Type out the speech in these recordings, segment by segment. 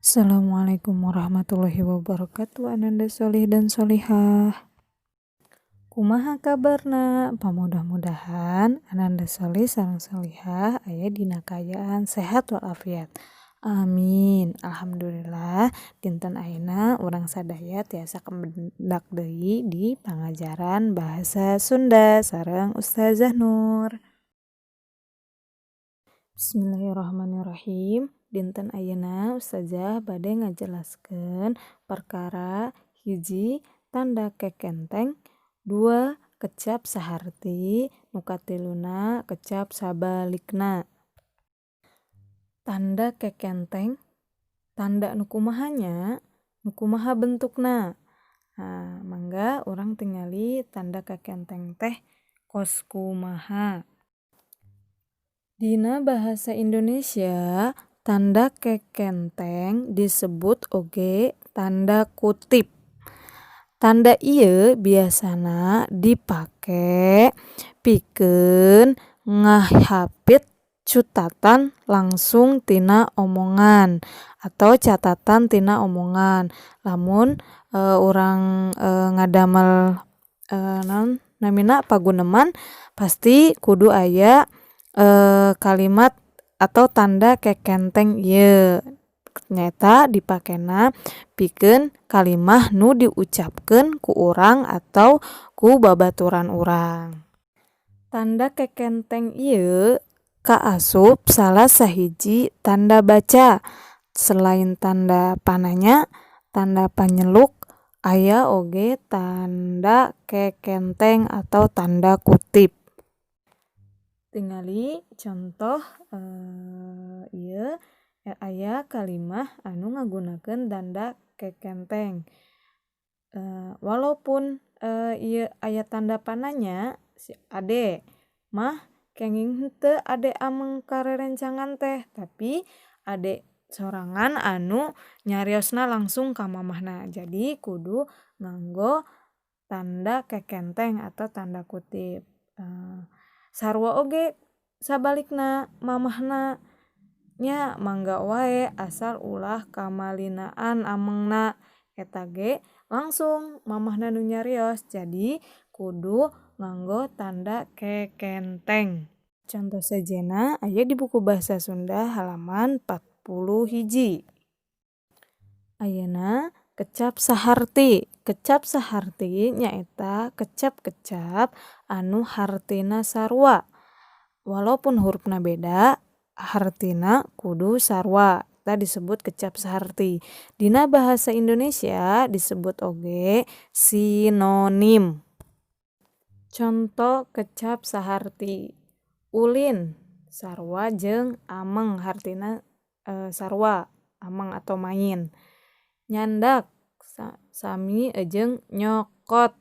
Assalamualaikum warahmatullahi wabarakatuh, ananda sholih dan sholihah. Kumaha kabarna? Pamudah-mudahan ananda sholih sareng sholihah aya dina kaayaan sehat walafiat. Amin. Alhamdulillah, dinten ayeuna urang sadaya tiasa kapendak deui di pangajaran bahasa Sunda sareng Ustazah Nur. Bismillahirrahmanirrahim. Dinten ayeuna Ustazah bade ngajelaskeun perkara hiji, tanda kekenteng, dua, kecap saharti, nu katiluna kecap sabalikna. Tanda kekenteng, tanda nu kumaha nya, nu kumaha bentukna? Nah, mangga urang tingali tanda kekenteng teh kos kumaha. Dina bahasa Indonesia, tanda kekenteng disebut oge tanda kutip. Tanda ieu biasana dipake pikeun ngahapit cutatan langsung tina omongan atau catatan tina omongan. Lamun urang ngadamel naon namina paguneman, pasti kudu aya kalimat atau tanda kekenteng ieu, nyaeta dipakena pikeun kalimah nu diucapkeun ku urang atau ku babaturan urang. Tanda kekenteng ieu kaasup salah sahiji tanda baca. Selain tanda pananya, tanda panyeluk, aya oge tanda kekenteng atau tanda kutip. Tingali contoh ieu aya kalimah anu ngagunakeun tanda kekenteng. Walaupun ieu aya tanda pananya, si ade mah kenging henteu ade ameng ka rerencangan teh, tapi ade sorangan anu nyariosna langsung ka mamahna, jadi kudu nganggo tanda kekenteng atau tanda kutip. Sarua oge sabalikna, mamahna nya mangga wae asal ulah kamalinaan amengna, eta ge langsung mamahna nu nyarios, jadi kudu nganggo tanda kekenteng. Conto sejenna aya di buku bahasa Sunda halaman 41. Ayeuna kecap saharti. Kecap saharti nyaeta kecap-kecap anu hartina sarua, walaupun hurufna beda, hartina kudu sarua, eta disebut kecap saharti. Dina bahasa Indonesia disebut oge sinonim. Conto kecap saharti: ulin sarua jeung ameng, hartina sarua ameng atau main. Nyandak sami jeung nyokot,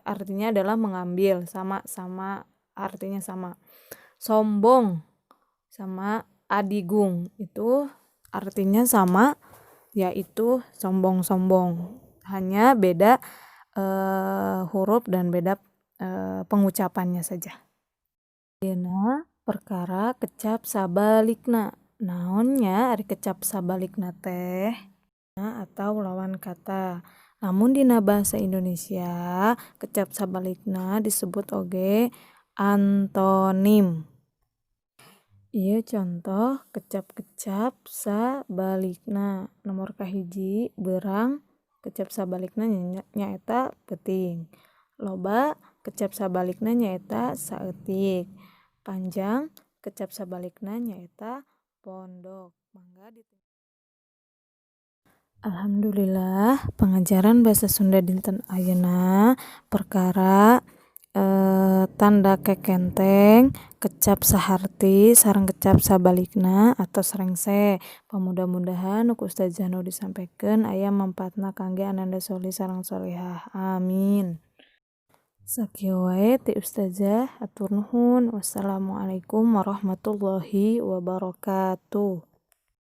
artinya adalah mengambil, sama sama artinya sama. Sombong sama adigung itu artinya sama, yaitu sombong-sombong, hanya beda huruf dan beda pengucapannya saja. Ayeuna perkara kecap sabalikna. Naon nya ari kecap sabalikna teh? Atau lawan kata. Lamun dina bahasa Indonesia, kecap sabalikna disebut oge antonim. Ieu contoh kecap-kecap sabalikna. Nomor kahiji, beurang, kecap sabalikna nyaeta peuting. Loba, kecap sabalikna nyaeta saeutik. Panjang, kecap sabalikna nyaeta pondok. Mangga. Alhamdulillah, pengajaran bahasa Sunda dinten ayeuna perkara tanda kekenteng, kecap saharti sareng kecap sabalikna atos rengse. Mudah-mudahan nu ku Ustazah nu disampaikan aya mangpaatna kangge ananda sholih sareng sholihah. Amin. Sakieu wae ti Ustazah, hatur nuhun. Wassalamualaikum warahmatullahi wabarakatuh.